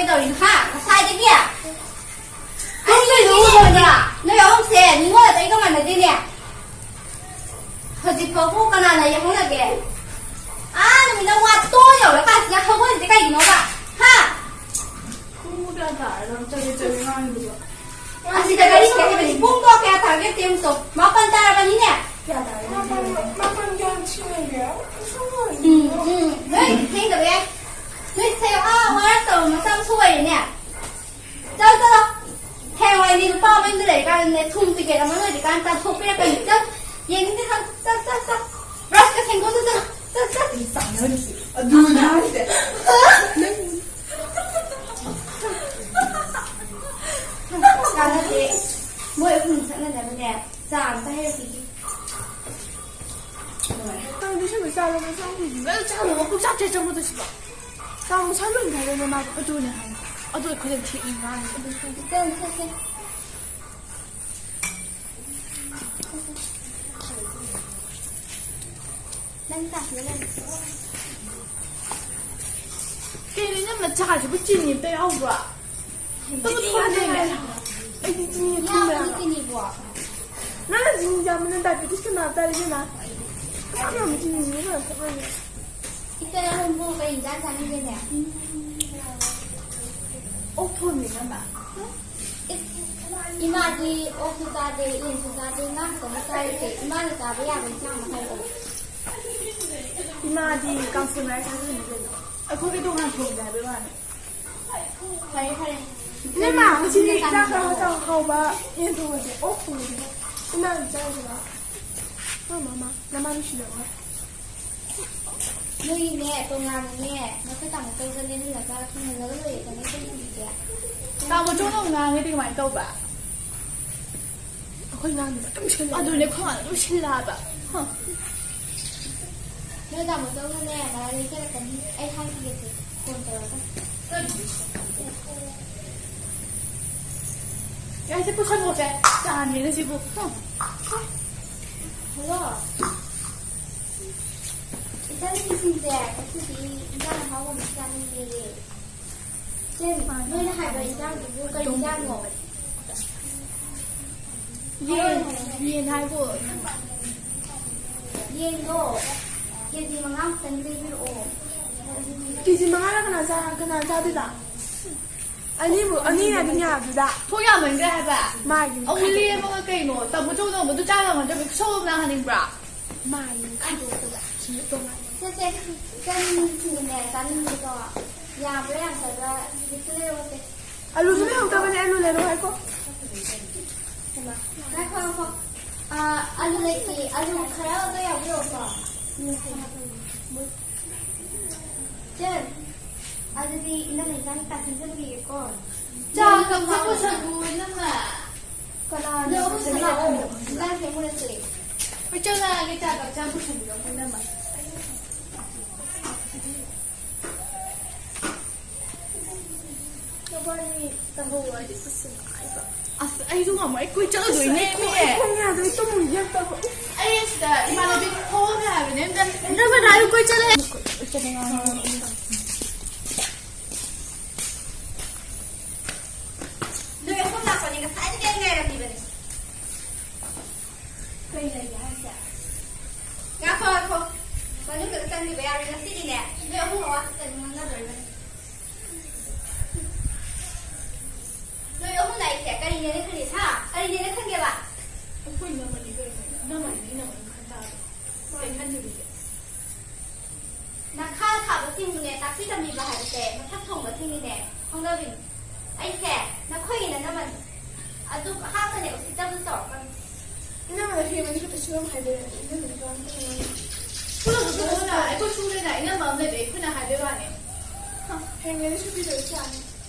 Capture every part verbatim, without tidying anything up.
ꯀꯩꯗꯧꯔꯤꯅꯣ, ꯍꯥ? ꯉꯁꯥꯏꯗꯒꯤ? ꯑꯩ ꯀꯩꯗꯧꯔꯒꯦ? ꯅꯣꯏ ꯑꯍꯨꯝꯁꯦ ꯅꯤꯡꯉꯣꯜ ꯑꯇꯩꯒ ꯃꯥꯟꯅꯗꯦꯅꯦ꯫ ꯍꯧꯖꯤꯛ ꯐꯥꯎꯕ ꯀꯅꯥꯅ ꯌꯥꯍꯧꯔꯒꯦ? ꯑꯥ, ꯅꯨꯃꯤꯠꯅ ꯋꯥꯠꯇꯣ ꯌꯧꯔꯀꯥꯟꯁꯤꯗ ꯍꯧꯒꯠꯂꯤꯁꯦ ꯀꯩꯒꯤꯅꯣꯕ? ꯍꯥ? ꯄꯨꯡ ꯀꯌꯥ ꯇꯥꯔꯒꯦ? ꯆꯠꯂꯦ, ꯆꯠꯂꯦ, ꯉꯥꯡꯉꯤꯗꯨꯕꯣ? ꯑꯁꯤꯗ ꯒꯥꯔꯤ ꯆꯦꯜꯂꯤꯕꯅꯤ꯫ ꯄꯨꯡꯗꯣ ꯀꯌꯥ ꯇꯥꯔꯒꯦ? ꯇꯦꯡꯁꯇꯣ ꯃꯥꯄꯟ ꯇꯥꯔꯕꯅꯤꯅꯦ꯫ ꯀꯌꯥ ꯇꯥꯔꯒꯦ? ꯃꯥꯄꯟ, ꯃꯥꯄꯟ ꯀꯌꯥ ꯁꯤꯟꯅꯒꯦ? ꯎꯝ, ꯎꯝ꯫ ꯅꯣꯏ ꯊꯦꯡꯗꯕ ꯌꯥꯏ꯫ ꯅꯣꯏ ꯁꯦ, ꯑꯥ, ꯋꯥꯔ ꯇꯧꯔ ꯃꯆꯥ ꯃꯁꯨ ꯑꯣꯏꯔꯦꯅꯦ꯫ ꯆꯠꯂꯣ, ꯆꯠꯂꯣ꯫ ꯍꯌꯦꯡꯋꯥꯏ ꯅꯦ ꯅꯨꯄꯥ ꯃꯌꯨꯝꯗ ꯂꯩꯔꯀꯥꯟꯗꯅꯦ ꯊꯨꯝ ꯄꯤꯀꯦꯠ ꯑꯃ ꯂꯣꯏꯔꯀꯥꯟ ꯆꯥꯊꯣꯛꯄꯤꯔꯛꯀꯅꯤ꯫ ꯆꯠ, ꯌꯦꯡꯅꯤꯡꯗꯦ, ꯆꯠ, ꯆꯠ, ꯆꯠ, ꯆꯠ꯫ ꯕ꯭ꯔꯁꯀ ꯁꯦꯡꯗꯣꯛꯑꯣ, ꯆꯠ, ꯆꯠ, ꯆꯠ꯫ ꯆꯥꯟꯅꯔꯤꯁꯦ꯫ ꯑꯗꯨꯅ ꯍꯥꯏꯁꯦ꯫ ꯀꯥꯟꯅꯗꯦ꯫ ꯃꯣꯏ ꯑꯍꯨꯝ ꯁꯛꯅꯅꯕꯅꯦ ꯆꯥ ꯑꯝꯇ ꯍꯩꯔꯛꯈꯤꯒꯦ꯫ ꯂꯣꯏꯔꯦ꯫ ꯅꯪꯗꯤ ꯁꯨꯝꯕ ꯆꯥꯕ ꯃꯁꯥ ꯍꯨꯏꯗꯤ ꯂꯣꯏ ꯆꯥꯅꯕ ꯄꯨꯛꯆꯥ ꯆꯦꯠꯆꯕꯗꯣ ꯁꯤꯕꯣ꯫ ꯆꯥ ꯃꯁꯥ ꯂꯣꯏ ꯍꯥꯏꯔꯦꯅꯦ ꯃꯥꯗꯣ꯫ ꯑꯗꯨꯅꯦ ꯍꯥꯏ꯫ ꯑꯗꯨ ꯑꯩꯈꯣꯏꯗ ꯊꯦꯛꯏ ꯉꯥꯡꯉꯤ꯫ ꯆꯠꯂꯨ, ꯆꯠꯁꯦ꯫ ꯅꯪ ꯀꯥꯁꯤꯗ ꯂꯩꯔꯝꯃꯣ꯫ ꯀꯩꯅꯣ ꯏꯅꯝꯃ, ꯆꯥꯁꯤꯕꯨ ꯆꯤꯅꯤ ꯑꯝꯇ ꯌꯥꯎꯕ꯭ꯔꯣ? ꯑꯝꯇ ꯊꯣꯡꯉꯦ꯫ ꯑꯩꯗꯤ ꯆꯤꯅꯤ ꯊꯨꯝꯕ ꯌꯥꯎꯕꯅꯤ ꯌꯥꯝ ꯆꯤꯅꯤꯕꯣ꯫ ꯅꯪꯅ ꯆꯤꯅꯤ ꯆꯥꯕ ꯅꯪ ꯗꯥꯏꯕꯦꯇꯤꯁꯀ ꯅꯥꯕ ꯇꯥꯔꯦ ꯏꯕꯦꯝꯃ꯫ ꯑꯁ, ꯌꯥꯝ ꯆꯤꯅꯤ ꯆꯥꯕ ꯌꯥꯝ ꯊꯛꯅꯩꯌꯦ꯫ ꯏꯆꯟ ꯑꯍꯨꯝꯕꯨ ꯀꯩ ꯏꯟꯖꯥꯡ ꯆꯥꯅꯤꯡꯒꯦꯅꯦ? ꯑꯣꯛ ꯊꯣꯡꯉꯦ ꯏꯅꯝꯃ꯫ ꯏꯁ, ꯏꯃꯥꯗꯤ ꯑꯣꯛꯁꯨ ꯆꯥꯗꯦ, ꯌꯦꯟꯁꯨ ꯆꯥꯗꯦ, ꯉꯥ ꯈꯛꯇꯅꯦ ꯆꯥꯔꯤꯁꯦ꯫ ꯏꯃꯥꯅ ꯆꯥꯕ ꯌꯥꯕ ꯏꯟꯁꯥꯡ ꯑꯃ ꯍꯥꯏꯔꯛꯑꯣ꯫ ꯏꯃꯥꯗꯤ ꯀꯥꯡꯁꯣꯏ ꯉꯥꯏ ꯆꯥꯖꯕꯅꯤ ꯀꯩꯅꯣ꯫ ꯑꯩꯈꯣꯏꯒꯤ ꯇꯣꯉꯥꯟ ꯊꯣꯡꯗꯦ ꯍꯥꯏꯕꯩ ꯋꯥꯅꯤ꯫ ꯐꯔꯦ, ꯐꯔꯦ꯫ ꯏꯅꯝꯃ, ꯉꯁꯤꯗꯤ ꯏꯟꯁꯥꯡ ꯆꯥꯛ ꯈꯔ ꯆꯥꯅꯤꯡꯕꯗꯣ꯫ ꯍꯥꯎꯕ ꯌꯦꯟ ꯊꯣꯡꯕꯁꯦ, ꯑꯣꯛ ꯊꯣꯡꯕꯁꯦ꯫ ꯏꯃꯥꯅ ꯆꯥꯔꯤꯕ꯫ ꯃꯥ, ꯃꯥ, ꯃꯥ, ꯅꯃꯥ ꯅꯨꯡꯁꯤꯅꯕ꯫ ꯅꯣꯏꯒꯤꯅꯦ, ꯇꯣꯉꯥꯟꯅꯅꯦ, ꯅꯈꯣꯏ ꯇꯥꯃꯣ ꯇꯧꯗ ꯂꯦꯟꯍꯜꯂꯒ ꯊꯣꯡꯍꯜꯂꯒ ꯂꯣꯏꯔꯦ, ꯀꯃꯥꯏ ꯇꯧꯅꯤꯒꯦ? ꯇꯥꯃꯣ ꯆꯧꯅ ꯉꯥꯡꯉꯗꯤ ꯀꯃꯥꯏ ꯇꯧꯕ? ꯑꯩꯈꯣꯏ ꯉꯥꯡꯗꯕ ꯑꯗꯨꯝ ꯁꯤꯜꯂꯦ꯫ ꯑꯗꯨꯅꯦ, ꯑꯩꯈꯣꯏ ꯉꯥꯡꯗꯕ ꯑꯗꯨꯝ ꯁꯤꯜꯂꯦ ꯍꯥꯏꯕ꯫ ꯍ꯫ ꯅꯣꯏ ꯇꯥꯃꯣ ꯆꯧꯅꯅꯦ, ꯉꯥꯏ ꯂꯩꯖꯔꯛꯀꯅꯤ꯫ ꯑꯩ ꯍꯥꯏꯈꯤꯒꯦꯁꯦ, ꯐꯣꯟ ꯇꯧꯔꯒ꯫ ꯌꯥꯏꯁꯦ, ꯄꯨꯁꯜꯂꯣꯁꯦ꯫ ꯆꯥꯅꯤꯅ ꯁꯤꯕꯨ꯫ ꯍ꯫ ꯍꯜꯂꯣ꯫ ꯏꯆꯟꯅꯨꯄꯤꯁꯤꯡꯁꯦ ꯉꯁꯤꯗꯤ ꯏꯟꯖꯥꯡ ꯑꯍꯥꯎꯕ ꯑꯃ ꯆꯥꯅꯤꯡꯉꯦꯌꯦ꯫ ꯅꯣꯏꯅ ꯍꯥꯏꯕ ꯏꯟꯖꯥꯡꯗꯨꯕꯨ ꯀꯔꯤ ꯏꯟꯖꯥꯡꯅꯣ? ꯌꯦꯟ, ꯌꯦꯟ ꯍꯥꯏꯕꯨ꯫ ꯌꯦꯟꯗꯣ ꯀꯦꯖꯤ ꯃꯉꯥ ꯈꯛꯇꯪ ꯂꯩꯕꯤꯔꯛꯑꯣ꯫ ꯀꯦꯖꯤ ꯃꯉꯥꯅ ꯀꯅꯥ ꯆꯥ-, ꯀꯅꯥ ꯆꯥꯗꯣꯏꯕ? ꯑꯅꯤꯕꯨ, ꯑꯅꯤꯅ ꯑꯗꯨꯝ ꯌꯥꯕꯗꯨꯗ꯫ ꯊꯣꯛ ꯌꯥꯝꯃꯟꯈ꯭ꯔꯦ ꯍꯥꯏꯕ꯫ ꯃꯥꯒꯤ ꯑꯃꯨꯛ ꯂꯦꯝꯃꯒ ꯀꯩꯅꯣ? ꯇꯥꯃꯣ ꯆꯧꯗꯣ ꯑꯃꯨꯛ ꯑꯗꯨ ꯆꯥ ꯉꯝꯃꯗ꯭ꯔꯕ ꯁꯣꯝ ꯅꯥꯍꯟꯅꯤꯡꯕ꯭ꯔꯥ? ꯃꯥꯒꯤ ꯈꯥꯏꯗꯣꯛꯄꯗ ꯁꯤꯡꯖꯨ ꯇꯣꯉꯥꯟꯅ꯫ ꯁꯦ, ꯁꯦ, ꯏꯆꯟꯁꯤꯡꯅꯅꯦ ꯆꯥꯅꯤꯡꯕꯗꯣ ꯌꯥꯝꯕ꯭ꯔꯥ ꯌꯥꯝꯗꯕ꯭ꯔꯥ ꯍꯦꯛꯇ ꯂꯩꯔꯛꯑꯣꯁꯦ꯫ ꯑꯂꯨꯁꯨ ꯂꯩꯍꯧꯗꯕꯅꯦ, ꯑꯂꯨ ꯂꯩꯔꯛꯑꯣ ꯍꯥꯏꯀꯣ꯫ ꯉꯥꯏꯈꯣ, ꯉꯥꯏꯈꯣ꯫ ꯑꯥ, ꯑꯂꯨ ꯂꯩꯇꯦ꯫ ꯑꯂꯨ ꯈꯔꯒ ꯌꯥꯎꯕꯤꯔꯛꯑꯣꯀꯣ꯫ ꯏꯆꯟ, ꯑꯗꯨꯗꯤ ꯏꯅꯝꯃ ꯏꯟꯖꯥꯡ ꯀꯩꯀꯥ ꯁꯦꯝꯖꯟꯕꯤꯒꯦꯀꯣ꯫ ꯆꯥ ꯀꯞꯁꯦ ꯄꯨꯁꯜꯂꯨ, ꯏꯅꯝꯃ꯫ ꯀꯅꯥꯅꯣ ꯅꯣꯏ ꯑꯍꯨꯝ ꯄꯨꯁꯜꯂꯛꯑꯣ꯫ ꯂꯥꯛꯑꯣ꯫ ꯏꯟꯖꯥꯡ ꯁꯦꯝꯃꯨꯔꯁꯦ꯫ ꯍꯣꯏ, ꯆꯠꯂꯛꯑꯒꯦ, ꯆꯥ ꯀꯞ ꯆꯥ ꯄꯨꯁꯟꯕꯤꯔꯝꯃꯣ, ꯏꯅꯝꯃ꯫ ꯅꯕꯥꯅꯤ ꯇꯧꯍꯧꯔꯗꯤ ꯀꯩꯁꯨ ꯉꯥꯏꯕ꯫ ꯑꯁ, ꯑꯩꯁꯨ ꯉꯝꯃꯣꯏ, ꯑꯩ ꯀꯣꯏ ꯆꯠꯂꯨꯗꯣꯏꯅꯦ꯫ ꯑꯁ, ꯑꯩ ꯈꯣꯡ-, ꯑꯩ ꯈꯣꯡ ꯌꯥꯗ꯭ꯔꯦ, ꯇꯨꯝꯃꯨꯒꯦ ꯑꯝꯇ꯫ ꯑꯩ ꯑꯁꯤꯗ ꯏꯃꯥꯟꯅꯕꯤ ꯊꯣꯛꯑꯒ ꯍꯥꯏꯕꯅꯦ, ꯑꯝꯇ꯫ ꯅꯪ ꯀꯅꯥ ꯑꯩ ꯀꯣꯏ ꯆꯠꯂꯦ? ꯅꯣꯏ ꯑꯍꯨꯝ ꯂꯥꯛꯄꯅꯤ, ꯉꯁꯥꯏꯗꯒꯤ ꯑꯩ ꯉꯥꯏꯔꯝꯃꯤꯕꯅꯤ꯫ ꯀꯩ ꯂꯩꯒꯦ ꯍꯥꯏꯁꯦ? ꯉꯥꯏꯈꯣ, ꯉꯥꯏꯈꯣ꯫ ꯃꯅꯨꯡꯗ ꯆꯪꯈꯤꯕ ꯌꯥꯔꯣꯏ꯫ ꯉꯁꯤꯗꯤꯅꯦ, ꯅꯣꯏ ꯑꯍꯨꯝ ꯑꯋꯥ ꯈꯛꯇꯅꯤ ꯉꯥꯡꯅꯗꯣꯔꯤꯕꯅꯤ꯫ ꯅꯣꯏ ꯑꯍꯨꯝꯅ ꯑꯩꯁꯦ ꯀꯔꯤꯅꯦꯅ ꯈꯜꯂꯤ, ꯍꯥ? ꯀꯔꯤꯅꯦꯅ ꯈꯟꯒꯦꯕ? ꯑꯩꯈꯣꯏ ꯏꯅꯝꯃꯅꯤ ꯀꯩꯅꯣ꯫ ꯏꯅꯝꯃꯅꯤ, ꯏꯅꯝꯃꯅꯤ ꯈꯟ ꯇꯥꯕꯅꯤ꯫ ꯀꯩ ꯈꯟꯗꯣꯔꯤꯒꯦ? ꯅꯈꯥ ꯊꯥꯕꯁꯤꯡꯕꯨꯅꯦ ꯇꯥꯛꯄꯤ ꯇꯝꯕꯤꯕ ꯍꯥꯏꯕꯁꯦ ꯃꯊꯛ ꯊꯣꯡꯕꯁꯤꯡꯒꯤꯅꯦ ꯍꯧꯅꯕꯤꯅꯤ꯫ ꯑꯩꯁꯦ ꯅꯈꯣꯏꯒꯤ ꯅꯅꯝꯃꯅꯤ꯫ ꯑꯗꯨ ꯑꯍꯥꯟꯕꯅꯦ ꯎꯁꯤꯠꯇꯕ ꯇꯧꯔꯛꯀꯅꯨ꯫ ꯏꯅꯝꯃꯅ ꯍꯌꯦꯡ ꯑꯅꯤ ꯈꯛꯇ ꯁꯨꯔꯝ ꯍꯥꯏꯕꯤꯔꯛꯑꯦ꯫ ꯏꯅꯝꯃꯅ ꯀꯔꯝ ꯇꯧꯔꯝꯒꯅꯤ? ꯁꯨꯔꯁꯨ ꯁꯨꯔꯁꯨꯅ ꯑꯩꯈꯣꯏ ꯁꯨꯔꯦꯅ ꯏꯅꯝꯃ ꯑꯃ ꯂꯩꯕ ꯑꯩꯈꯣꯏꯅ ꯍꯥꯏꯕꯩ ꯋꯥꯅꯦ꯫ ꯍ, ꯍꯌꯦꯡ ꯑꯅꯤ ꯁꯨꯕꯤꯗꯣꯏ ꯆꯥꯅꯤ꯫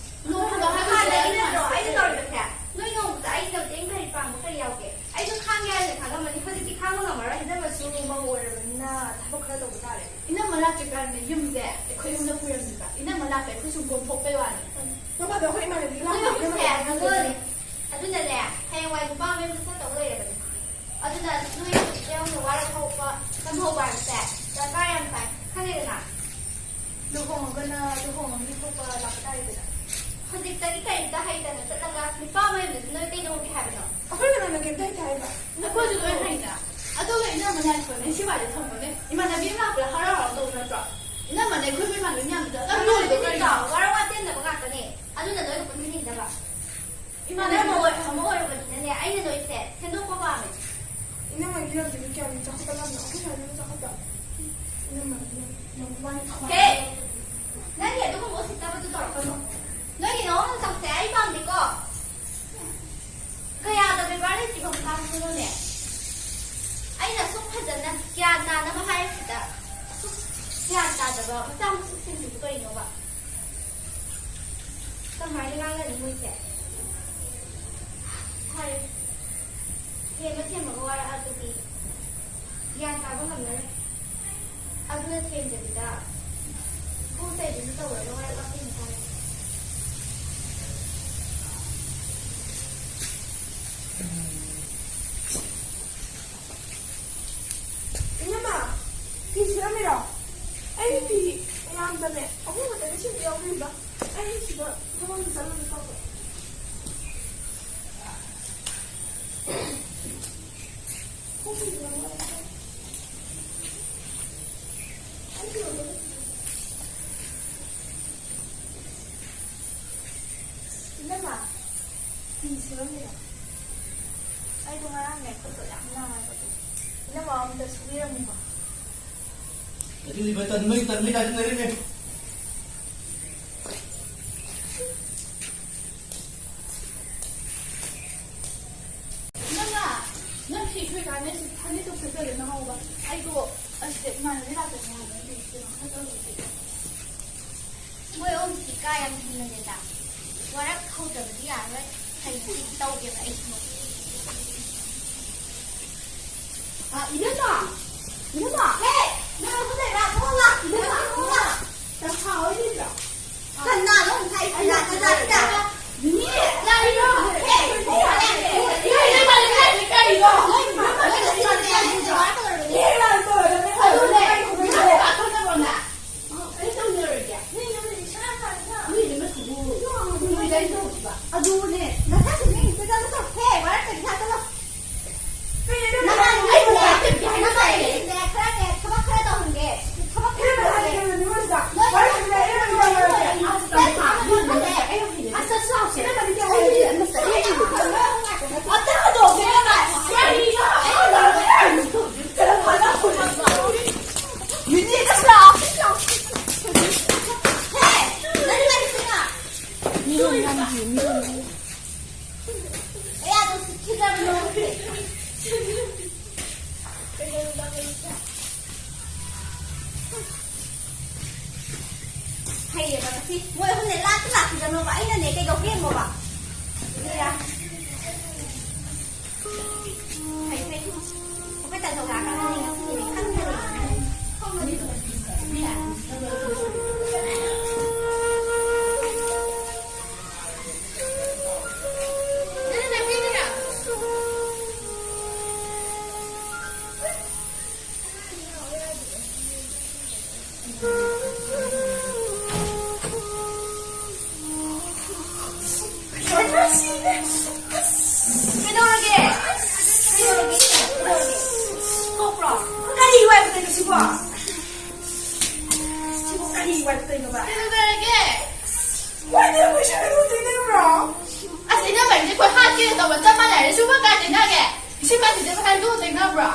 ꯅꯣꯡꯃꯗ ꯍꯥꯏꯕ ꯍꯥꯟꯅ ꯌꯥꯏ꯫ ꯑꯩꯅ ꯅꯠꯇ꯭ꯔꯣ ꯑꯩꯅ ꯇꯧꯔꯤꯕꯁꯦ? ꯅꯣꯏ ꯅꯣꯡꯃꯗ ꯑꯩꯒꯤ ꯃꯇꯦꯡ ꯀꯔꯤ ꯄꯥꯡꯕ ꯀꯔꯤ ꯌꯥꯎꯒꯦ? ꯑꯩꯁꯨ ꯈꯥꯡꯒꯦ ꯍꯥꯏꯅ ꯈꯥꯡꯉꯝꯕꯅꯤ, ꯍꯧꯖꯤꯛꯇꯤ ꯈꯥꯡꯕ ꯉꯝꯃꯔꯣꯏ꯫ ꯏꯅꯝꯃꯁꯨ ꯃꯧ ꯑꯣꯏꯔꯕꯅꯤꯅ ꯊꯕꯛ ꯈꯔ ꯇꯧꯕ ꯇꯥꯔꯦ꯫ ꯏꯅꯝꯃ ꯂꯥꯛꯇ꯭ꯔꯤꯀꯥꯟꯗ ꯌꯨꯝꯁꯦ ꯑꯩꯈꯣꯏ ꯑꯍꯨꯝꯅ ꯄꯨꯔꯝꯃꯤꯕ꯫ ꯏꯅꯝꯃ ꯂꯥꯛꯇ ꯑꯩꯈꯣꯏ ꯁꯨꯝ ꯀꯣꯝꯊꯣꯛꯄꯩ ꯋꯥꯅꯤ꯫ ꯅꯣꯡꯐꯥꯗꯣꯛ ꯑꯩꯈꯣꯏ ꯏꯃꯥꯟꯅꯕꯤ ꯅꯣꯏ ꯂꯥꯛꯄ ꯑꯍꯨꯝꯁꯦ ꯏꯅꯝꯃ ꯅꯪꯒꯜꯅꯦ꯫ ꯑꯗꯨꯅꯅꯦ, ꯍꯌꯦꯡꯋꯥꯏ ꯅꯨꯄꯥ ꯃꯌꯨꯝꯗ ꯆꯠꯇꯧ ꯂꯩꯔꯕꯅꯤ꯫ ꯑꯗꯨꯅ ꯅꯣꯏ ꯌꯥꯎꯅ ꯋꯥꯔ ꯊꯣꯛꯄ ꯇꯝꯍꯧꯕ ꯍꯥꯏꯕꯁꯦ ꯗꯔꯀꯥꯔ ꯌꯥꯝ ꯇꯥꯏ꯫ ꯈꯪꯉꯦꯗꯅ? ꯂꯨꯍꯣꯡꯉꯒꯅ ꯂꯨꯍꯣꯡꯉꯒ ꯊꯣꯛꯄ ꯂꯥꯛꯄ ꯇꯥꯔꯦꯗꯅ꯫ ꯅꯪꯗꯤ ꯀꯔꯤꯝꯇ ꯍꯩꯇꯅ ꯆꯠꯂꯒ ꯅꯨꯄꯥ ꯃꯌꯨꯝꯗꯁꯨ ꯅꯣꯏ ꯀꯩꯗꯧꯔꯨꯒꯦ ꯍꯥꯏꯕꯅꯣ? ꯑꯩꯈꯣꯏ ꯀꯅꯥꯅ ꯀꯩꯝꯇ ꯍꯩꯇꯦ ꯍꯥꯏꯕ? ꯑꯩꯈꯣꯏꯁꯨ ꯂꯣꯏ ꯍꯩꯅ꯫ ꯑꯗꯨꯒ ꯏꯅꯝꯃꯅ ꯑꯩꯈꯣꯏꯅ ꯁꯤ ꯋꯥꯗꯤ ꯊꯝꯕꯅꯦ꯫ ꯏꯃꯥꯟꯅꯕꯤ ꯑꯃ ꯂꯥꯛꯄꯗ ꯍꯔꯥꯎ ꯍꯔꯥꯎ ꯇꯧꯕ ꯅꯠꯇ꯭ꯔꯣ? ꯏꯅꯝꯃꯅꯦ ꯑꯩꯈꯣꯏ ꯃꯌꯥꯝ ꯌꯥꯝꯗ ꯅꯪ ꯅꯣꯏꯗꯣ ꯀꯔꯤꯅꯣ? ꯋꯥꯔꯧ ꯋꯥꯇꯦꯟꯗꯕ ꯉꯥꯛꯇꯅꯦ꯫ ꯑꯗꯨꯅ ꯅꯣꯏꯒ ꯄꯨꯟꯕꯤꯅꯤꯡꯗꯕ꯫ ꯏꯃꯥꯟꯅꯕꯤ ꯑꯃ ꯑꯣꯏ-, ꯑꯃ ꯑꯣꯏꯔꯨꯕꯅꯤꯅꯅꯦ, ꯑꯩꯅ ꯅꯣꯏꯁꯦ ꯁꯦꯝꯗꯣꯛꯄ ꯄꯥꯝꯃꯦ꯫ ꯏꯅꯝꯃꯒꯤ ꯂꯝꯗꯨꯗꯤ ꯀꯌꯥꯝ ꯆꯥꯎꯈꯠꯂꯝꯅꯣ? ꯑꯩꯈꯣꯏ ꯁ꯭ꯋꯥꯏꯗꯅ ꯆꯥꯎꯈꯠꯄ꯫ ꯏꯅꯝꯃꯒꯤ ꯂꯝ-, ꯂꯝ-, ꯍꯦ! ꯅꯪꯒꯤ ꯑꯗꯨꯒꯨꯝꯕ ꯎꯁꯤꯠꯇꯕꯗꯨ ꯇꯧꯔꯛꯀꯅꯨ꯫ ꯅꯣꯏꯒꯤ ꯅꯑꯣꯡ ꯅꯇꯧꯁꯦ ꯑꯩ ꯄꯥꯝꯗꯦꯀꯣ꯫ ꯀꯌꯥꯗ ꯕꯦꯕꯥꯔ ꯂꯩꯇ꯭ꯔꯤꯕ ꯃꯆꯥ ꯃꯁꯨꯅꯣꯅꯦ? ꯑꯩꯅ ꯑꯁꯨꯛ ꯐꯖꯅ ꯒ꯭ꯌꯥꯟ ꯇꯥꯅꯕ ꯍꯥꯏꯔꯤꯁꯤꯗ ꯑꯁꯨꯛ ꯒ꯭ꯌꯥꯟ ꯇꯥꯗꯕ ꯃꯆꯥ ꯃꯁꯨꯁꯤꯡꯁꯤꯕꯨ ꯀꯔꯤꯅꯣꯕ? ꯀꯃꯥꯏꯅ ꯉꯥꯡꯅꯅꯤ ꯃꯣꯏꯁꯦ? ꯐꯔꯦ꯫ ꯊꯦꯝꯃ ꯊꯦꯝꯃꯒ ꯋꯥꯔꯛꯑꯒꯗꯤ ꯒ꯭ꯌꯥꯟ ꯇꯥꯕ ꯉꯝꯅꯔꯦ꯫ ꯑꯗꯨꯅ ꯊꯦꯝꯗꯕꯤꯗ ꯈꯣꯡ ꯆꯩꯕꯤꯗꯨ ꯇꯧꯔꯒ ꯋꯥꯔꯛ ꯋꯥꯇꯦꯝ ꯇꯥꯔꯦ꯫ ꯏꯅꯝꯃ, ꯐꯤ ꯁꯨꯔꯝꯃꯤꯔꯣ? ꯑꯩ ꯐꯤ ꯌꯥꯝꯗꯅꯦ, ꯑꯍꯨꯝ ꯈꯛꯇꯅꯦ ꯁꯨꯕ ꯌꯥꯎꯕꯤꯕ꯫ ꯑꯩ ꯁꯤꯗ ꯊꯕꯛ ꯑꯃ ꯆꯠꯂꯨꯒꯦ ꯇꯧꯕ꯫ ꯏꯅꯝꯃ, ꯐꯤ ꯁꯨꯔꯝꯃꯤꯔꯣ? ꯑꯩꯗꯣ ꯉꯔꯥꯡꯅꯦ ꯈꯨꯠꯇꯣ ꯌꯥꯝ ꯅꯥꯔꯕ ꯑꯗꯨꯒꯤ꯫ ꯏꯅꯝꯃ ꯑꯝꯇ ꯁꯨꯕꯤꯔꯝꯃꯨꯕ꯫ ꯑꯗꯨꯗꯤ ꯃꯇꯝ ꯃꯩ ꯇꯟꯕꯩ ꯇꯥꯏꯞꯇ ꯂꯩꯔꯦꯅꯦ꯫ ꯏꯅꯝꯃ, ꯅꯪ ꯐꯤ ꯁꯨꯔꯤꯀꯥꯟꯗ ꯑꯩꯁꯦ ꯐꯅꯦꯛꯇꯣ ꯐꯖꯅ ꯍꯧꯕ꯫ ꯑꯩꯗꯣ ꯑꯁꯤꯗ ꯏꯃꯥꯟꯅꯕꯤ ꯂꯥꯛꯀꯅꯤ ꯍꯥꯏꯕ ꯑꯗꯨꯒꯤ ꯀꯩꯅꯣ ꯈꯔ ꯇꯧꯔꯨꯒꯦ꯫ ꯃꯣꯏ ꯑꯍꯨꯝꯁꯤ ꯀꯥ ꯌꯥꯝ ꯍꯦꯟꯃꯜꯂꯦꯗ꯫ ꯋꯥꯔꯛ ꯍꯧꯗꯕꯗꯤ ꯌꯥꯔꯔꯣꯏ꯫ ꯍꯌꯦꯡꯗꯤ ꯇꯧꯒꯦꯕ ꯑꯩꯁꯨ꯫ ꯑ, ꯏꯅꯝꯃ! ꯏꯅꯝꯃ! ꯍꯦ! ꯅꯪ ꯑꯍꯨꯝ ꯂꯩꯕ꯭ꯔꯥ? ꯊꯣꯛꯑꯣ ꯂꯥꯎ! ꯏꯅꯝꯃ! ꯊꯣꯛꯑꯣ ꯂꯥꯎ! ꯇꯝꯐꯥ ꯍꯣꯏ ꯂꯩꯕ꯭ꯔꯣ? ꯀꯅꯥꯅꯣ ꯉꯁꯥꯏ ꯀꯅꯥ, ꯀꯅꯥ, ꯀꯅꯥ? ꯅꯦꯅꯦ! ꯀꯔꯤꯅꯣ? ꯍꯦ! ꯀꯔꯤꯅꯣ? ꯀꯔꯤꯅꯣ? ꯅꯣꯏ ꯃꯃꯥ ꯅꯣꯏ ꯅꯆꯤꯟ ꯅꯅꯥꯎ ꯅꯣꯏ ꯀꯃꯥꯏꯅ ꯇꯧꯔꯕꯅꯦ? ꯅꯦꯅꯦ! ꯀꯔꯤꯅꯣ? ꯑꯗꯨꯅꯦ! ꯅꯪ ꯀꯅꯥ ꯈꯪꯅꯕ꯭ꯔꯣ ꯅꯪ? ꯑꯩ ꯇꯧꯖꯔꯒꯦ꯫ ꯅꯣꯏ ꯏꯅꯝꯃꯗꯤ ꯏꯁꯥ ꯌꯥꯝ ꯐꯔꯦꯅ꯫ ꯅꯣꯏ ꯏꯅꯝꯃ ꯁꯤꯕꯨ ꯅꯣꯏ ꯀꯩꯅꯣ? ꯑꯗꯨꯅꯦ, ꯅꯁꯥꯁꯨ ꯅꯪ ꯏꯆꯦꯗ ꯑꯃ ꯇꯧ꯫ ꯍꯦ, ꯋꯥꯔꯛꯇꯕꯤ ꯁꯥ ꯆꯠꯂꯣ꯫ ꯀꯩꯅꯣ? ꯅꯃꯥꯟꯅꯕꯤꯅꯦ, ꯅꯃꯥꯟꯅꯕꯤꯅꯦ, ꯈꯔꯅꯦ, ꯊꯕꯛ ꯈꯔ ꯇꯧꯍꯟꯒꯦ꯫ ꯊꯕꯛ ꯈꯔ ꯇꯧꯍꯟꯒꯦ꯫ ꯅꯣꯏ ꯋꯥꯔꯛꯇꯕꯤ ꯁꯥ ꯆꯠꯂꯣ꯫ ꯑꯁ, ꯆꯠꯁꯤ ꯂꯥꯎꯁꯦ꯫ ꯑꯝꯇ ꯍꯟꯗꯣꯛꯁꯦ, ꯏꯕꯦꯝꯃ꯫ ꯀꯔꯤꯅꯣ? ꯌꯨꯅꯤ, ꯆꯠꯁꯤ ꯂꯥꯎ꯫ ꯍꯦ, ꯅꯪ ꯀꯔꯤ ꯁꯤꯅ? ꯃꯤꯔꯣꯜ ꯉꯥꯡꯕꯤꯌꯨ, ꯃꯤꯔꯣꯜ ꯉꯥꯡꯕꯤꯌꯨ꯫ ꯀꯌꯥꯗ ꯁꯤꯠꯈꯤꯗ꯭ꯔꯕꯅꯣ? ꯍꯩꯌꯦꯕ ꯉꯁꯤ꯫ ꯃꯣꯏ ꯑꯍꯨꯝꯅꯦ ꯂꯥꯛꯇꯤ ꯂꯥꯛꯈꯤꯗꯕꯅꯣꯕ꯫ ꯑꯩꯅꯅꯦ ꯀꯩꯗꯧꯒꯦ ꯌꯦꯡꯉꯣꯕ꯫ ꯑꯗꯨꯗ ꯐꯩ, ꯐꯩ꯫ ꯑꯩꯈꯣꯏ ꯇꯥꯆꯧ ꯂꯥꯛꯀꯗꯕꯅꯤ ꯉꯁꯤꯗꯤ ꯈꯪꯗ꯭ꯔꯦ꯫ ꯀꯩꯗꯧꯔꯒꯦ? ꯀꯩꯗꯧꯔꯒꯦ? ꯀꯩꯗꯧꯔꯒꯦ? ꯊꯣꯛꯄ꯭ꯔꯣ? ꯀꯔꯤ ꯋꯥꯏꯕꯗꯅꯣ ꯁꯤꯕꯣ? ꯁꯤꯕꯨ ꯀꯔꯤ ꯋꯥꯏꯕꯗꯅꯣꯕ? ꯀꯩꯗꯧꯔꯒꯦ? ꯋꯥꯏꯗꯅ ꯑꯩꯈꯣꯏ ꯁꯥꯟꯅꯕ ꯇꯤꯟꯅꯕ꯭ꯔꯣ? ꯑꯁ, ꯏꯅꯝꯃ, ꯑꯩꯈꯣꯏ ꯍꯥꯠꯀꯦ ꯇꯧꯕ ꯆꯞ ꯃꯥꯟꯅꯔꯦ꯫ ꯁꯤꯕꯨ ꯀꯥꯏ ꯇꯤꯟꯅꯒꯦ? ꯏꯁꯤꯡ ꯃꯥꯏꯁꯤꯡꯁꯦ ꯃꯈꯥꯏ ꯂꯣꯛ ꯇꯩꯅꯕ꯭ꯔꯣ?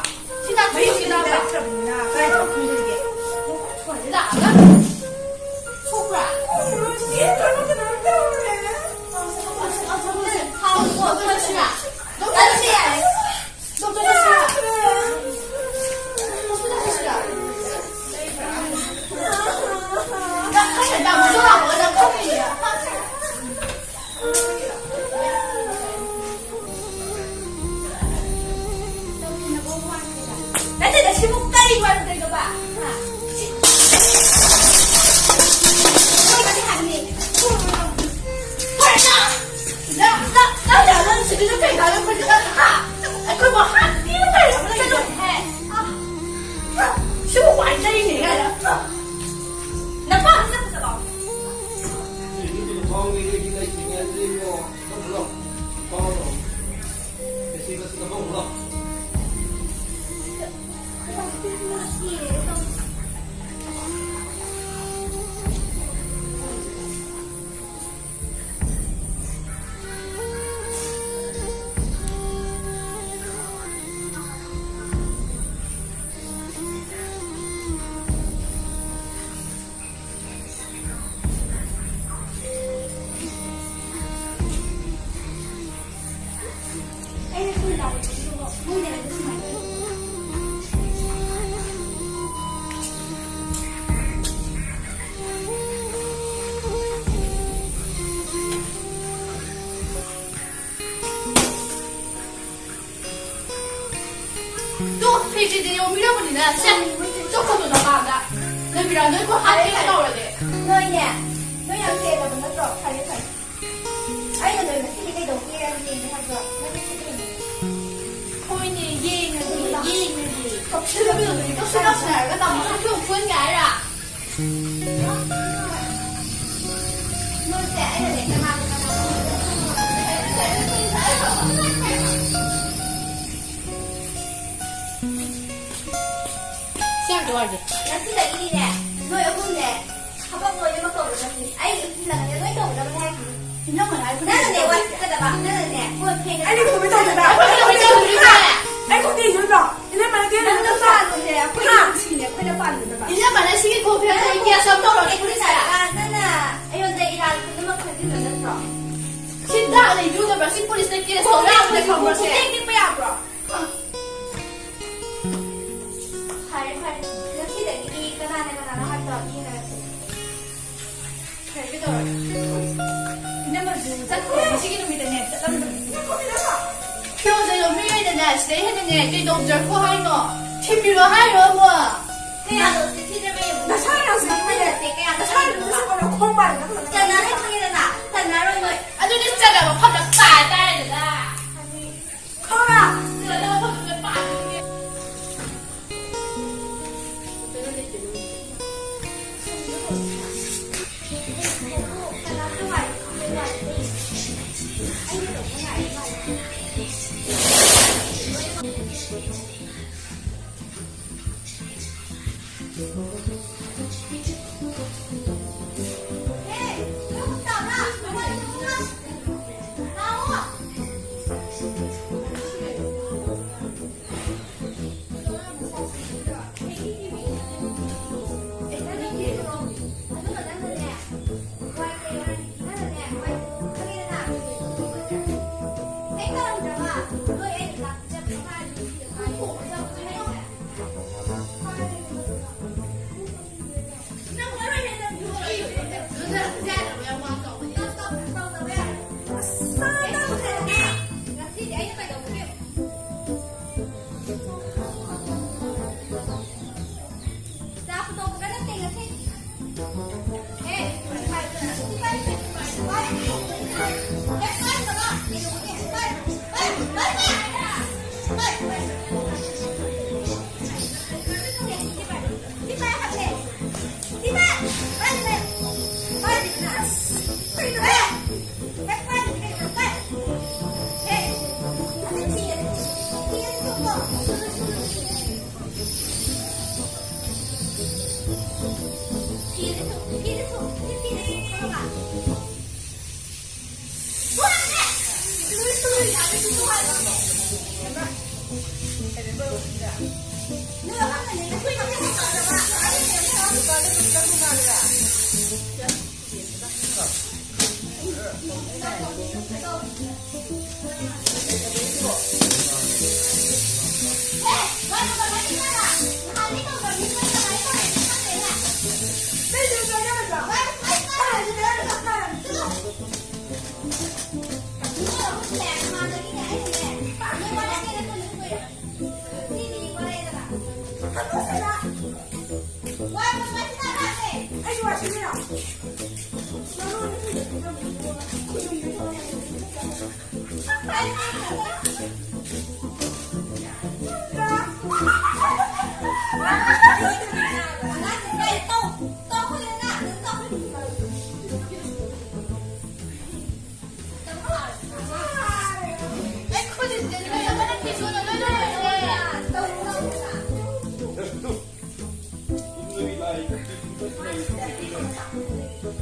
ꯁꯤ ꯅꯥꯊꯨ ꯃꯌꯨꯝꯁꯤꯗ ꯁꯤꯗ ꯂꯥꯛꯇ꯭ꯔꯕꯅꯤꯅ ꯀꯥꯏꯗ ꯈꯪꯗꯣꯔꯤꯒꯦ? ꯁ꯭ꯋꯥꯏꯗ ꯂꯥꯛꯑꯒ ꯊꯣꯛꯄ꯭ꯔꯥ? ꯈꯪꯗ꯭ꯔꯣ? ꯆꯦꯟꯈ꯭ꯔꯕ ꯀꯩꯅꯣꯝ ꯇꯧꯔꯦ꯫ ꯊꯥꯎ ꯄꯨꯊꯣꯛꯑꯒ ꯆꯠꯁꯤꯔꯥ? ꯗꯣꯛꯇꯔ ꯆꯠꯁꯤꯔꯥ? ꯗꯣꯛꯇꯔ ꯆꯠꯁꯤꯔꯥ? ꯍꯣꯁꯄꯤꯇꯥꯜ ꯆꯠꯁꯤꯔꯥ? ꯅꯪ ꯈꯪꯗ꯭ꯔꯗꯤ ꯑꯃꯨꯛꯁꯨ ꯂꯥꯛꯑꯣ, ꯅꯪ ꯈꯪꯗ꯭ꯔꯗꯤ꯫ ꯅꯠꯇꯦꯗ, ꯁꯤꯕꯨ ꯀꯔꯤ ꯋꯥꯔꯨꯗꯣꯏꯅꯣꯕ? ꯍꯥ? ꯁꯤ, ꯀꯣꯏꯕꯗꯤ ꯍꯥꯏꯕꯅꯤ꯫ ꯐꯔꯦꯅ? ꯅꯪ, ꯅꯪ, ꯅꯪ, ꯅꯪ ꯁꯤꯗꯁꯨ ꯀꯩ ꯀꯥꯟꯅꯕ ꯈꯣꯠꯄ? ꯍꯥ? ꯑꯩꯈꯣꯏꯕꯨ ꯍꯥꯠꯄꯤꯕ ꯂꯩꯔꯕ ꯂꯩꯔꯦ꯫ ꯍꯦ? ꯁꯤꯕꯨ ꯋꯥꯏ ꯇꯩꯅꯦ ꯀꯥꯏꯅ꯫ ꯅꯄꯥ ꯆꯠꯄ ꯆꯠꯂꯣ꯫ ꯇꯨ, ꯐꯤꯁꯤꯗꯤ ꯌꯣꯝꯕꯤꯔꯕꯅꯤꯅ, ꯁꯦ, ꯆꯠꯈꯣꯗꯣ ꯅꯄꯥꯝꯗ꯫ ꯂꯩꯕꯤꯔꯝꯗꯣꯏꯀꯣ, ꯍꯥꯠꯀꯦ ꯇꯧꯔꯗꯤ꯫ ꯅꯣꯏꯅꯦ, ꯅꯣꯏ ꯌꯥꯝ ꯍꯦꯜꯂꯕ ꯅꯠꯇ꯭ꯔꯣ? ꯐꯔꯦ, ꯐꯔꯦ꯫ ꯑꯩꯅ ꯅꯣꯏ ꯉꯁꯤꯗꯤ ꯀꯩꯗꯧꯒꯦ ꯌꯦꯡꯒꯦ ꯍꯥꯏꯕ꯭ꯔꯣ? ꯅꯪ ꯉꯁꯤ ꯀꯩꯅꯣ? ꯍꯣꯏꯅꯦ, ꯌꯦꯡꯉꯗꯤ, ꯌꯦꯡꯉꯗꯤ꯫ ꯀꯞꯁꯤꯜꯂꯛꯄꯗꯨꯗꯤ ꯀꯞꯁꯤꯜꯂꯛꯁꯤꯟꯅꯔꯒ ꯇꯥꯃꯣ ꯁꯨꯝ ꯐꯨꯍꯟꯒꯦ ꯍꯥꯏꯔ? ꯅꯣꯏꯁꯦ ꯑꯩꯅꯅꯦ ꯀꯅꯥꯒ ꯀꯅꯥꯒ ꯁꯤ ꯌꯥꯝ ꯅꯨꯡꯉꯥꯏꯇꯦ꯫ ꯉꯁꯤꯗꯒꯤꯗꯤꯅꯦ, ꯅꯣꯏ ꯑꯍꯨꯝꯅꯦ, ꯊꯕꯛ ꯂꯣꯏꯅꯃꯛ ꯇꯧꯒꯗꯕꯅꯤ꯫ ꯑꯩ ꯏꯟꯁꯤꯜꯂꯒꯅꯦ ꯂꯣꯏ ꯇꯧꯒꯗꯕꯅꯤ ꯍꯥꯏꯁꯤꯅꯤ꯫ ꯏꯅꯝꯃꯅ ꯍꯥꯏꯕ ꯅꯪꯅꯅꯦ ꯋꯥꯏ ꯁꯤꯠꯀꯗꯕ, ꯅꯪꯅꯅꯦ ꯀꯣꯟ ꯐꯦꯡꯒꯗꯕ꯫ ꯑꯩꯅ ꯊꯣꯡꯕ ꯇꯧꯗꯣꯏꯕ? ꯑꯩ ꯊꯣꯡꯕ ꯇꯧꯗꯣꯏꯕ? ꯑꯩ ꯈꯨꯠꯇꯤ ꯌꯣꯠꯂꯣ? ꯏꯅꯝꯃꯅ ꯀꯦꯔꯒ ꯅꯪꯅ ꯄꯥꯜꯂꯨꯁꯦ, ꯑꯩꯈꯣꯏꯅ ꯍꯥ? ꯄꯨꯟꯁꯤꯅꯦ, ꯑꯩꯈꯣꯏꯅ ꯄꯥꯜꯂꯨꯗꯕ꯫ ꯏꯅꯝꯃꯅ ꯁꯤꯒꯤ ꯀꯣꯟ ꯐꯦꯡꯕꯒꯤ ꯀꯦꯁ ꯑꯃ ꯇꯧꯔꯒꯦ ꯄꯨꯂꯤꯁꯇ꯫ ꯅꯪꯅ ꯑꯩꯉꯣꯟꯗ ꯏꯔꯥꯟ ꯄꯨꯝꯅꯃꯛ ꯈꯪꯖꯤꯟꯕ ꯅꯠꯇ꯭ꯔꯣ? ꯁꯤ ꯇꯥꯛꯑ ꯂꯩꯗꯣꯏꯕ꯭ꯔꯥ? ꯁꯤ ꯄꯨꯂꯤꯁꯇ ꯀꯦꯁ ꯇꯧ ꯌꯥꯕꯅꯦ ꯈꯪꯕ꯭ꯔꯣ ꯁꯦ? ꯈꯨꯠꯇꯦꯛ ꯇꯦꯛꯄ ꯌꯥꯕ꯭ꯔꯣ? ꯐꯔꯦ, ꯐꯔꯦ꯫ ꯉꯁꯤꯗꯒꯤꯗꯤ ꯀꯅꯥꯅ ꯀꯅꯥꯅꯣ ꯍꯥꯏꯕꯗꯣ ꯌꯦꯡꯅꯔꯁꯦ꯫ ꯐꯔꯦ, ꯀꯩꯗꯧꯔꯒꯦ? ꯏꯅꯝꯃꯁꯨ ꯆꯠꯈ꯭ꯔꯣ꯫ ꯉꯁꯤꯒꯤ ꯅꯨꯃꯤꯠꯇꯅꯦ, ꯆꯠꯂꯝꯗꯕꯅꯤ꯫ ꯐꯤꯔꯣꯜꯗꯣ ꯂꯧꯕꯤꯔꯣꯏꯗꯅ, ꯁꯤꯗꯩ ꯍꯦꯟꯅꯅꯦ, ꯀꯩꯗꯧꯖꯔꯛꯈꯣ ꯍꯥꯏꯅꯣ? ꯊꯤꯟꯕꯤꯔꯣ ꯍꯥꯏꯔꯣ ꯑꯃꯨꯛ? ꯀꯌꯥꯗꯣ ꯁꯤ ꯊꯤꯗ꯭ꯔꯕ ꯌꯦꯡꯉꯨ꯫ ꯅꯁꯥꯅ ꯍꯧꯖꯤꯛ ꯅꯠꯇꯦ, ꯀꯌꯥꯗꯣ ꯅꯁꯥꯅ ꯈꯪꯗꯦ꯫ ꯅꯁꯥ ꯈꯪꯗꯦ꯫ ꯈꯣꯡ ꯄꯥꯜꯂꯒ ꯐꯖꯅ ꯆꯟꯅꯔꯦ ꯈꯪꯉꯦꯗꯅ, ꯆꯟꯅꯔꯣꯏ ꯅꯣꯏ꯫ ꯑꯗꯨꯗꯤ ꯆꯠꯂꯒ ꯐꯝꯂꯒ ꯆꯥꯏ ꯇꯥꯔꯦꯗꯅ꯫ ꯈꯪꯉꯕ? ꯆꯠꯂꯒ ꯐꯝꯂꯒ ꯄꯥꯏ꯫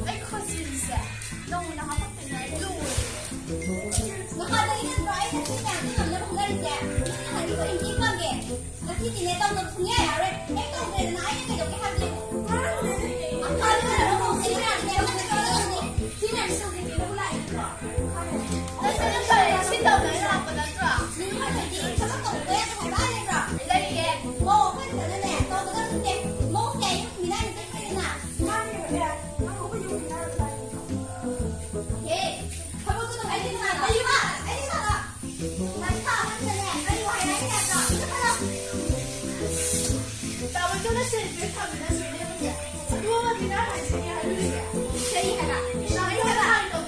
ꯑꯩ ꯈꯨꯖꯤꯟꯁꯦ ꯅꯧꯅ ꯍꯥꯄꯛꯇꯣꯏꯅꯦ, ꯑꯩ ꯂꯣꯏꯔꯦ꯫ ꯅꯍꯥꯟꯗꯒꯤ ꯅꯠꯇ꯭ꯔꯣ ꯑꯩꯅ ꯁꯤ ꯃꯌꯥꯝꯁꯦ ꯉꯝꯅꯕ ꯍꯣꯠꯅꯔꯤꯁꯦ? ꯅꯪꯅ ꯍꯥꯏꯔꯤꯕ ꯏꯟꯗꯤ ꯄꯥꯝꯗꯦ꯫ ꯉꯁꯤꯗꯤꯅꯦ ꯇꯧꯗꯕ ꯁꯨꯡꯌꯥ ꯌꯥꯔꯣꯏ꯫ ꯍꯦꯛ ꯇꯧꯗ꯭ꯔꯦꯗꯅ ꯑꯩꯅ ꯀꯩꯗꯧꯒꯦ ꯍꯥꯏꯕꯅꯣ? ꯁꯤ ꯃꯌꯥꯝꯁꯦ ꯇꯧꯗꯣꯏꯅꯦ꯫ ꯁꯤ ꯃꯌꯥꯝꯁꯦ ꯇꯧꯗꯣꯏꯅꯦ꯫ ꯅꯪ ꯁꯤ ꯅꯠꯇ꯭ꯔꯣ? ꯅꯪ ꯁꯤ ꯇꯧꯗꯣꯏ ꯂꯥꯛꯄ ꯅꯠꯇ꯭ꯔꯣ? ꯅꯣꯏ ꯍꯥꯏꯗꯤ ꯊꯕꯛ ꯇꯧꯕ ꯌꯥꯗꯦ ꯍꯥꯏꯕ ꯂꯩꯕ꯭ꯔꯣ? ꯂꯩꯌꯦ꯫ ꯃꯧ ꯑꯩꯈꯣꯏ ꯈꯛꯇꯅꯅꯦ ꯇꯧꯒꯗꯕ ꯅꯠꯇꯦ꯫ ꯃꯧꯁꯦ ꯌꯨꯝ ꯃꯤꯅꯥꯏ ꯅꯠꯇꯦ ꯈꯪꯉꯦꯗꯅ꯫ ꯃꯥꯅꯦ ꯕꯦꯕꯦ꯫ ꯅꯪ ꯑꯩꯈꯣꯏ ꯌꯨꯝ ꯃꯤꯅꯥꯏ ꯑꯣꯏꯕ ꯇꯥꯔꯦ꯫ ꯑꯦ, ꯊꯕꯛꯇꯣ ꯇꯧ-, ꯑꯩꯗꯤ ꯅꯍꯥꯟ ꯂꯩꯌꯨꯕ, ꯑꯩꯗꯤ ꯅꯍꯥꯟ ꯃꯁꯥ ꯑꯃꯅꯅꯦ ꯀꯔꯤ ꯋꯥ ꯍꯥꯏꯔꯛꯏ ꯍꯥꯏꯕ꯭ꯔꯣ? ꯆꯠꯂꯣ꯫ ꯇꯥꯃꯣ, ꯆꯠꯂꯣ, ꯁꯦꯟ ꯄꯤꯔ ꯊꯝꯃꯦ, ꯅꯪ ꯁꯤꯗ ꯂꯦꯞꯄꯁꯦ꯫ ꯑꯗꯨꯒ ꯃꯤꯅꯥꯏ ꯍꯥꯏꯁꯤꯅꯦ ꯍꯥꯏꯕꯤꯔꯤꯁꯦ꯫ ꯀꯔꯤ ꯍꯥꯏꯕ? ꯀꯔꯤ ꯍꯥꯏꯕ?